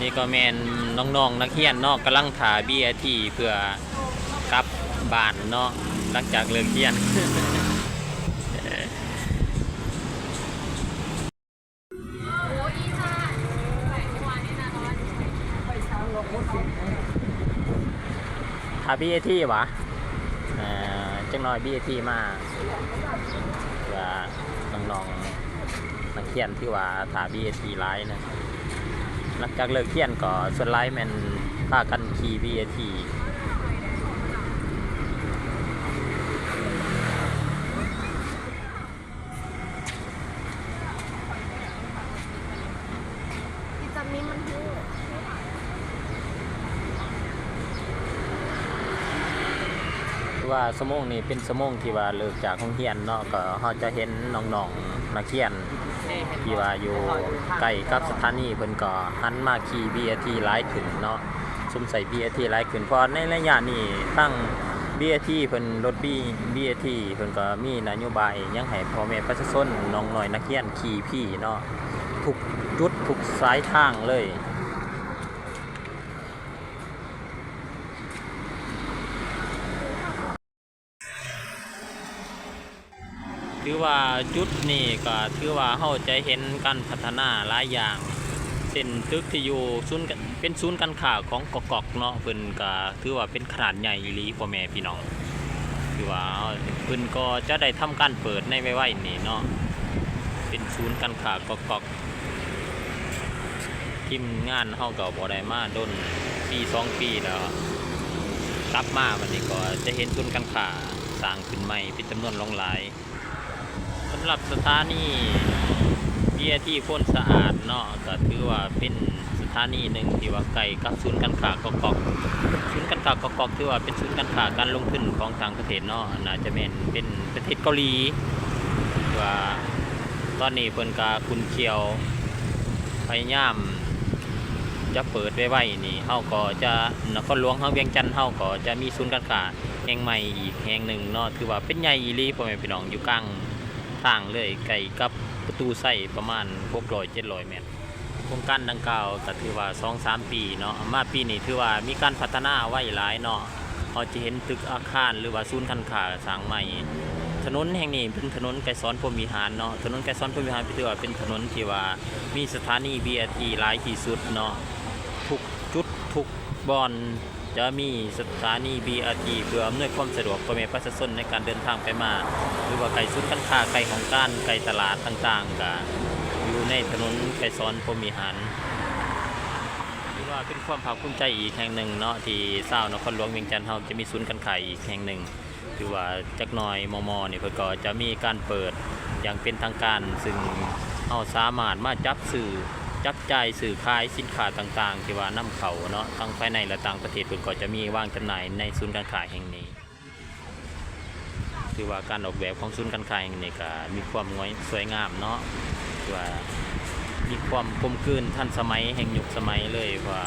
ນີ້ກໍແມ່ນນ້ອງໆນັກຮຽນເນາະ ກຳລັງຖ້າບີເອທີເພື່ອກັບບ້ານເນາະ ຫຼັງຈາກເລີກຮຽນ. ຖ້າບີເອທີຫວາ? ເອີ ຈັກໜ່ອຍບີເອທີມາ ວ່ານ້ອງໆນັກຮຽນຖືວ່າຖ້າບີເອທີຫຼາຍນະ. ຫຼັງຈາກເລີກຮຽນກໍສ່ວນຫຼາຍແມ່ນພາກັນຂີ່ບີເອທີ. ອີ່ຈຳນີ້ມັນຮູ້ ຄືວ່າຊົ່ວໂມງນີ້ເປັນຊົ່ວໂມງທີ່ວ່າເລີກຈາກໂຮງຮຽນເນາະ ກໍເຮົາຈະເຫັນນ້ອງໆນັກຮຽນທີ່ວ່າຢູ່ໃກ້ກັບສະຖານີ ເພິ່ນກໍຫັນມາຂີ່ບີເອທີຫຼາຍຂຶ້ນເນາະ. ສຸມໃຊ້ບີເອທີຫຼາຍຂຶ້ນ ເພາະໃນໄລຍະນີ້ທາງບີເອທີເພິ່ນ ລົດບີ ບີເອທີເພິ່ນກໍມີນະໂຍບາຍຫຍັງໃຫ້ພໍ່ແມ່ປະຊາຊົນ ນ້ອງນ້ອຍນັກຮຽນຂີ່ຟຣີເນາະ ທຸກຈຸດທຸກສາຍທາງເລີຍ. ຖືວ່າຈຸດນີ້ກໍຖືວ່າເຮົາຈະເຫັນການພັດທະນາຫຼາຍຢ່າງ ເຊັ່ນຕຶກທີ່ຢູ່ສູນ ເປັນສູນການຄ້າຂອງກອກໆເນາະ ເພິ່ນກໍຖືວ່າເປັນຂະໜາດໃຫຍ່ອີ່ຫຼີພໍ່ແມ່ພີ່ນ້ອງ ຖືວ່າເພິ່ນກໍຈະໄດ້ທຳການເປີດໃນໄວໆນີ້ເນາະ ເປັນສູນການຄ້າກອກໆ. ທີມງານເຮົາກໍບໍ່ໄດ້ມາດົນ ປີສອງປີແລ້ວ ກັບມາບັດນີ້ກໍຈະເຫັນສູນການຄ້າສ້າງຂຶ້ນໃໝ່ເປັນຈຳນວນຫຼວງຫຼາຍ. ສຳລັບສະຖານີບີເອທີໂພນສະອາດເນາະ ກໍຖືວ່າເປັນສະຖານີໜຶ່ງທີ່ວ່າໃກ້ກັບສູນການຄ້າກອກໆ. ສູນການຄ້າກອກໆ ຖືວ່າເປັນສູນການຄ້າການລົງທຶນຂອງຕ່າງປະເທດເນາະ ໜ້າຈະແມ່ນເປັນປະເທດເກົາຫຼີ ທີ່ວ່າ ຕອນນີ້ເພິ່ນກະຂຸ້ນຂ້ຽວ ພະຍາຍາມຈະເປີດໄວໆນີ້ ເຮົາກໍຈະ ນະຄອນຫຼວງເຮົາວຽງຈັນເຮົາກໍຈະມີສູນການຄ້າແຫ່ງໃໝ່ອີກແຫ່ງໜຶ່ງເນາະ ຖືວ່າເປັນໃຫຍ່ອີ່ຫຼີພໍ່ແມ່ພີ່ນ້ອງ ຢູ່ກາງທາງເລີຍ ໃກ້ກັບປະຕູໄຊປະມານຫົກຮ້ອຍເຈັດຮ້ອຍແມັດ. ໂຄງການດັ່ງກ່າວກໍຖືວ່າສອງສາມປີເນາະ ມາປີນີ້ຖືວ່າມີການພັດທະນາໄວຫຼາຍເນາະ ເຮົາຈະເຫັນຕຶກອາຄານ ຫຼືວ່າສູນການຄ້າສ້າງໃໝ່. ຖະໜົນແຫ່ງນີ້ເປັນຖະໜົນໄກສອນພົມວິຫານເນາະ ຖະໜົນໄກສອນພົມວິຫານຖືວ່າເປັນຖະໜົນທີ່ວ່າມີສະຖານີບີເອທີຫຼາຍທີ່ສຸດເນາະ ທຸກຈຸດທຸກບ່ອນຈະມີສະຖານີບີເອທີ ເພື່ອອຳນວຍຄວາມສະດວກພໍ່ແມ່ປະຊາຊົນໃນການເດີນທາງໄປມາ ຫຼືວ່າໃກ້ສູນການຄ້າ ໃກ້ຫ້ອງການ ໃກ້ຕະຫຼາດຕ່າງໆ ກະຢູ່ໃນຖະໜົນໄກສອນພົມວິຫານ. ຖືວ່າເປັນຄວາມພາກພູມໃຈອີກແຫ່ງໜຶ່ງເນາະ ທີ່ຊາວນະຄອນຫຼວງວຽງຈັນເຮົາຈະມີສູນການຄ້າອີກແຫ່ງໜຶ່ງ ຖືວ່າຈັກໜ່ອຍມໍ່ໆນີ້ເພິ່ນກໍຈະມີການເປີດຢ່າງເປັນທາງການ ຊຶ່ງເຮົາສາມາດມາຈັບຊື້ ຈັບຈ່າຍຊື້ຂາຍສິນຄ້າຕ່າງໆ ທີ່ວ່ານຳເຂົ້າເນາະ ທັງພາຍໃນ ແລະ ຕ່າງປະເທດ ເພິ່ນກໍຈະມີວາງຈຳໜ່າຍໃນສູນການຄ້າແຫ່ງນີ້. ຖືວ່າການອອກແບບຂອງສູນການຄ້າແຫ່ງນີ້ກະມີຄວາມງວຍ ສວຍງາມເນາະ ຖືວ່າມີຄວາມກົມກືນທັນສະໄໝແຫ່ງຍຸກສະໄໝເລີຍ ວ່າ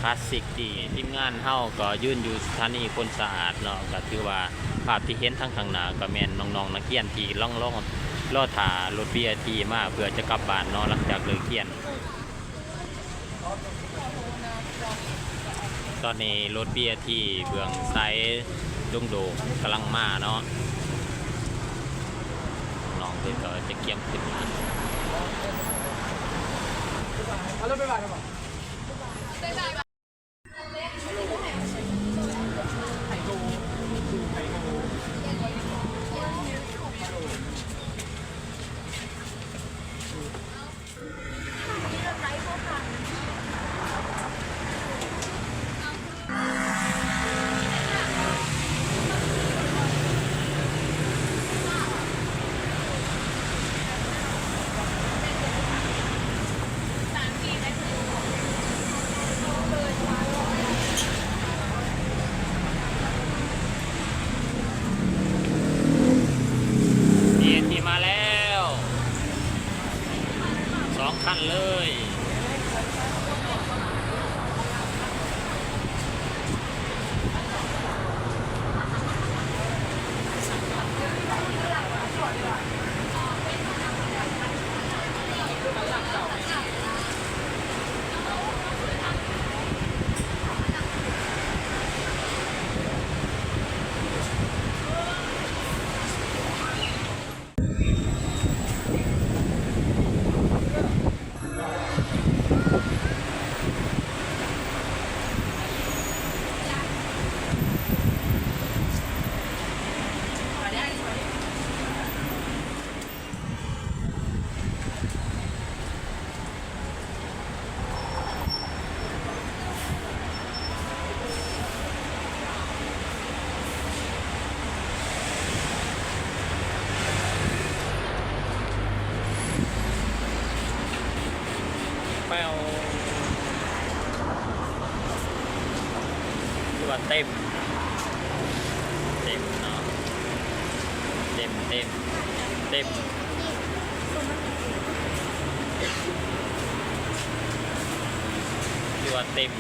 ຄລາສສິກດີ. ທີມງານເຮົາກໍຢືນຢູ່ສະຖານີໂພນສະອາດເນາະ ກໍຖືວ່າພາບທີ່ເຫັນທາງຂ້າງໜ້າກໍແມ່ນນ້ອງໆນັກຮຽນທີ່ກຳລັງລໍ ລໍຖ້າລົດບີເອທີມາເພື່ອຈະກັບບ້ານເນາະ ຫຼັງຈາກເລີກຮຽນ. ຕອນນີ້ລົດບີເອທີເບື້ອງສາຍດົງໂດກກຳລັງມາເນາະ ນ້ອງເພິ່ນກໍຈະກຽມຂຶ້ນມາ. ສອງຄັນເລີຍ. ແປວ ຄືວ່າເຕັມ ເຕັມເນາະ ເຕັມ ເຕັມ ເຕັມ ຄືວ່າເຕັມ.